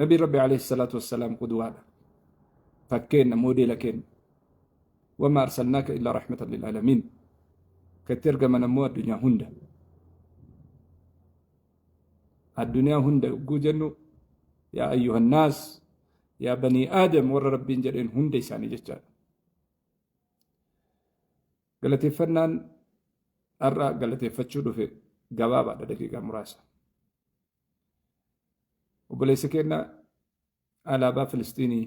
Nabiin Rabbi alayhi salaatu wassalaam qudwaadha. Fakkeenna moodeela kenna. Wama arsalnaaka illaa rahmatan lil aalamiin. Ka itti ergaman ammoo addunyaa hunda. Addunyaa hunda yogguu jennu yaa ayyuhan naas yaa banii aadam warra Rabbiin jedheen hunda isaanii jechaadha. Galateeffannaan har'a galateeffachuu dhufe gabaabaadha daqiiqaa muraasa. Obboleessi keenya alaabaa Filistiinii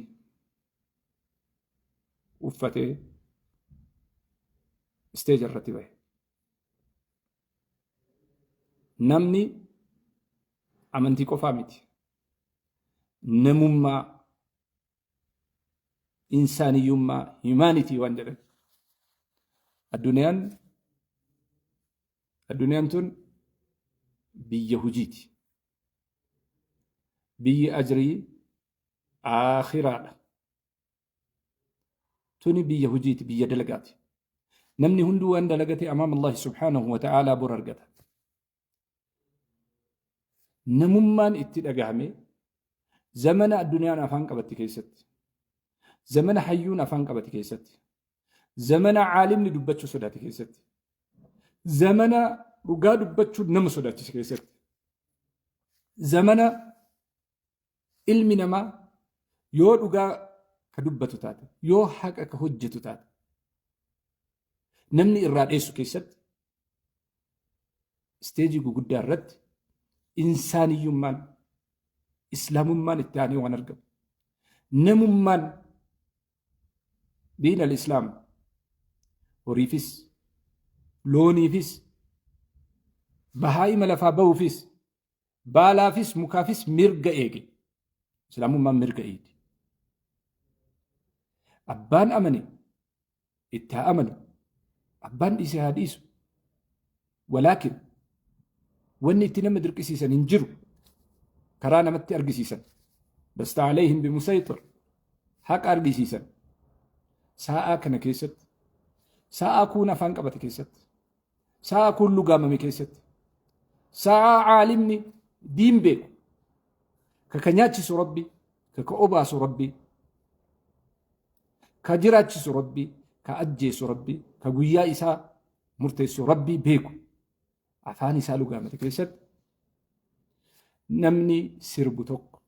uffatee isteeja irratti bahe. Namni amantii qofaa miti. Namummaa, insaaniyyummaa, humanity waan jedhan. Addunyaan tun biyya hujiiti. Biyyi ajrii aakhiraadha. Tuni biyya hujiiti, biyya dalagaati. Namni hunduu waan dalagate amaam Allahi subhaanahu wa ta'aalaa bor argata. Namummaan itti dhagahame zamana addunyaan afaan qabatti keessatti, zamana hayyuun afaan qabate keessatti, zamana caalimni dubbachuu sodaate keessatti, zamana dhugaa dubbachuu nama sodaachise keessatti, zamana ilmi namaa yoo dhugaa ka dubbatu taate, yoo haqa ka hojjetu taate, namni irraa dheessu keessatti isteejii guguddaa irratti insaaniyyummaan islaamummaan itti aanee waan argamu. Namummaan diin al-islaam horiifis looniifis bahaa'ima lafaa bahuufis baalaafis mukaafis mirga eege. Islaamummaan mirga eegi. Abbaan amane itti haa amanu. Abbaan dhiise haa dhiisu. Walaakin wanni itti nama dirqisiisan hin jiru. Karaa namatti argisiisan. Lasta alayhim bimusayxir. Haqa argisiisan. Sa'aa kana keessatti. Sa'aa kuun afaan qabate keessatti. Sa'aa kuun lugaamame keessatti. Sa'aa caalimni diin beeku. Ka ka nyaachisu Rabbi. Ka ka obaasu Rabbi. Ka jiraachisu Rabbi, ka ajjeesu Rabbi, ka guyyaa isaa murteessu Rabbi beeku. Afaan isaa lugaamate keessatti namni sirbu tokko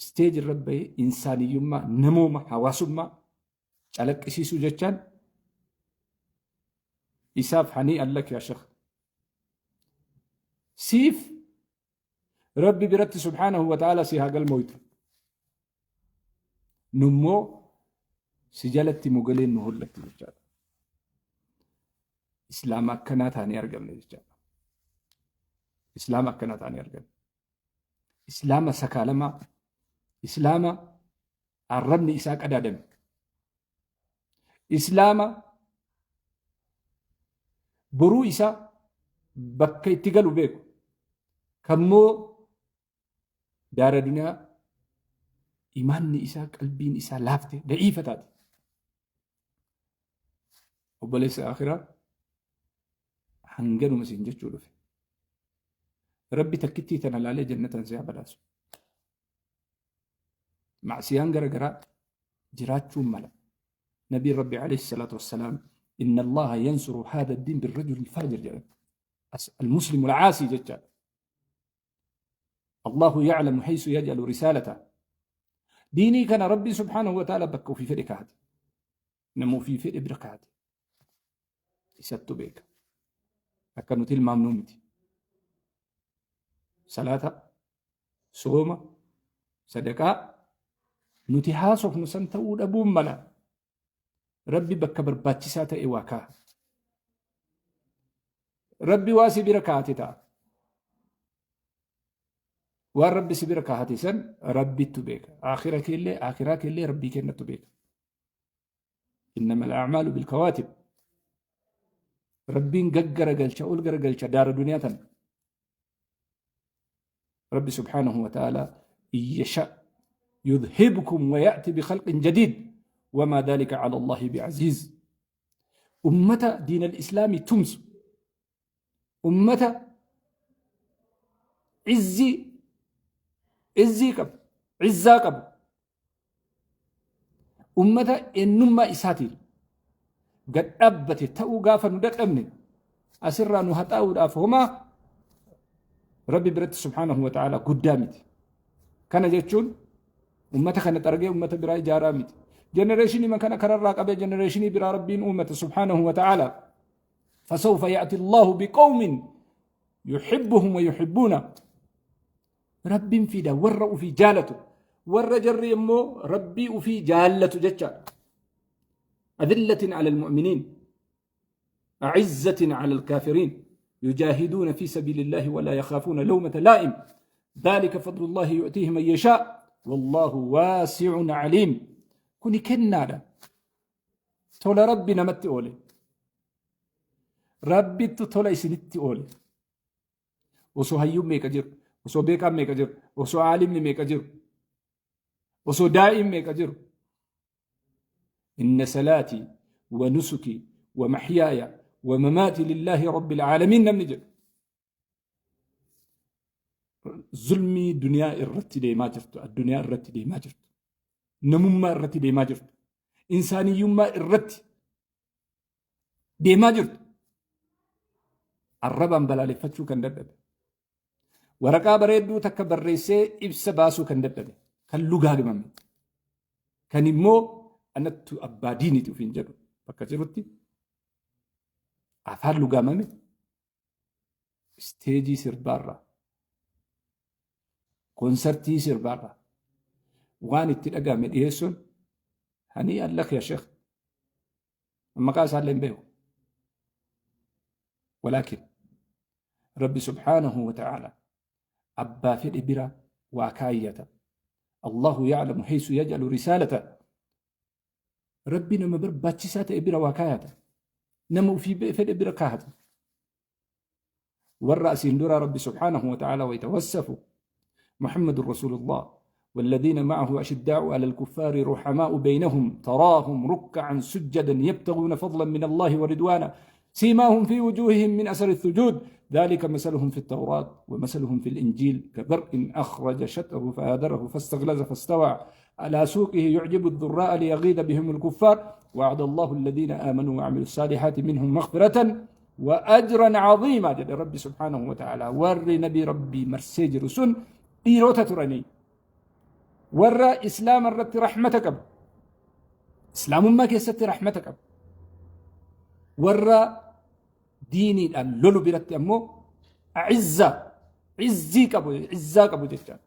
isteeji irra bahee insaaniyyummaa, namooma, hawaasummaa calaqqisiisuu jechaan isaaf hanii allak yaa shekh. Siif Rabbi biratti subhaanahu wa ta'ala si haa galmooytu. Nummoo si jalatti mogaleen nu hollatti jechaadha. Islaama akkanaa taanee argamne jechaadha. Islaama akkanaa taanee argamne. Islaama sakaalamaa, Islaama arrabni isaa qadaadame, Islaama boruu isaa bakka itti galu beeku kammoo daara duniyaa imaanni isaa qalbiin isaa laafte da'iifa taate. Obboleessa akhiraa hanganuma siin jechuu dhufe. Rabbi takkittii tana laalee jannatan si haa badhaasu. Macsiyaan gara garaa jiraachuun mala. Nabiin Rabbi alayhi salaatu wassalaam inna Allaha yansuru haadha diin birrajuli alfaajir jedhan. Almuslimu alcaasii jechaadha. Allahu yaclamu haysu yaj'alu risaalata. Diinii kana Rabbi subhaanahu wa ta'ala bakka ofii fedhe kaa'ate. Nama ofii fedhe bira kaa'ate. Isattu beeka. Akka nuti tilmaamnuu miti. Salaata, sooma, sadaqaa nuti haasofnu san ta'uu dhabuun mala. Rabbi bakka barbaachisaa ta'e waa kaa'a. Rabbi waa si bira kaa'ate ta'a. Waan Rabbi si bira kaa'ate san Rabbittu beeka. Aakhira keellee aakhiraa keellee Rabbii kennattu beeka. Innama al-a'maalu bil-kawaatib. Rabbiin gaggaragalcha ol garagalcha daara duniyaa tana. Rabbi subhaanahu wa ta'ala in yasha yudhibkum wa ya'ti bi khalqin jadiid wamaa dhalika ala Allahi bi'aziiz. Ummata diin al-islaamii tumsu ummata izzii Izzii qabu. Izzaa qabu. Ummata eenyummaa isaatiin gad dhaabbate ta'uu gaafa nu dadhabne, asirraa nu haxaa'uudhaaf homaa Rabbi biratti subhaanahu wa ta'ala guddaa miti. Kana jechuun ummata kana xaragee ummata biraa ijaaraa miti. Generation kana kararraa qabee generation biraa Rabbiin uumate subhaanahu wa ta'ala. فسوف يأتي الله بقوم يحبهم ويحبونه. Rabbiin fida warra ufii jaalatu, warra jarri immoo Rabbii ufii jaallatu jechaadha. أذلة على المؤمنين أعزة على الكافرين يجاهدون في سبيل الله ولا يخافون لومة لائم ذلك فضل الله يؤتيه من يشاء والله واسع عليم. Kuni kennaadha. Tola Rabbi namatti oole. Rabbittu tola isinitti oole. Osoo hayyuun meeqa jiru, osoo beekaan meeqa jiru, osoo aalimni meeqa jiru, osoo daa'iin meeqa jiru. إن صلاتي ونسكي ومحياي ومماتي لله رب العالمين namni jedhu. Zulmii duniyaa irratti deemaa jirtu, addunyaa irratti deemaa jirtu, namummaa irratti deemaa jirtu, insaaniyyummaa irratti deemaa jirtu. Arrabaan balaaleffachuu kan dadhabe. Waraqaa bareedduu takka barreessee ibsa baasuu kan dadhabe, kan lugaagmame. Kan immoo anattu abbaa diiniiti ofiin jedhu bakka jirutti afaan lugaamame stage sirbaarraa, concert sirbaarraa waan itti dhagahame dhiyeessuun هنيئا لك يا شيخ. Maqaa isaallee hin beeku. ولكن Rabbi سبحانه وتعالى abbaa fedhe bira waa kaayyata. الله يعلم حيث يجعل رسالته. Rabbi nama barbaachisaa ta'e bira waa kaayata. Nama ufii fedhe bira kaahata. Warra asiin dura Rabbi سبحانه وتعالى ويتوسف محمد رسول الله والذين معه أشداء على الكفار رحماء بينهم تراهم ركعا سجدا يبتغون فضلا من الله ورضوانا سيماهم في وجوههم من أثر السجود ذلك مثلهم في التوراة ومثلهم في الإنجيل كزرع أخرج شطأه فآزره فاستغلظ فاستوى على سوقه يعجب الزراع ليغيظ بهم الكفار وعد الله الذين آمنوا وعملوا الصالحات منهم مغفرة وأجرا عظيما jedhe Rabbi سبحانه وتعالى. Warri nabi Rabbii marsee jiru sun dhiirota turanii, warra Islaama irratti rahmata qabu, Islaamummaa keessatti rahmata qabu, warra diiniidhaan lolu biratti ammoo a'izza, izzii qabu, izzaa qabu jechaadha.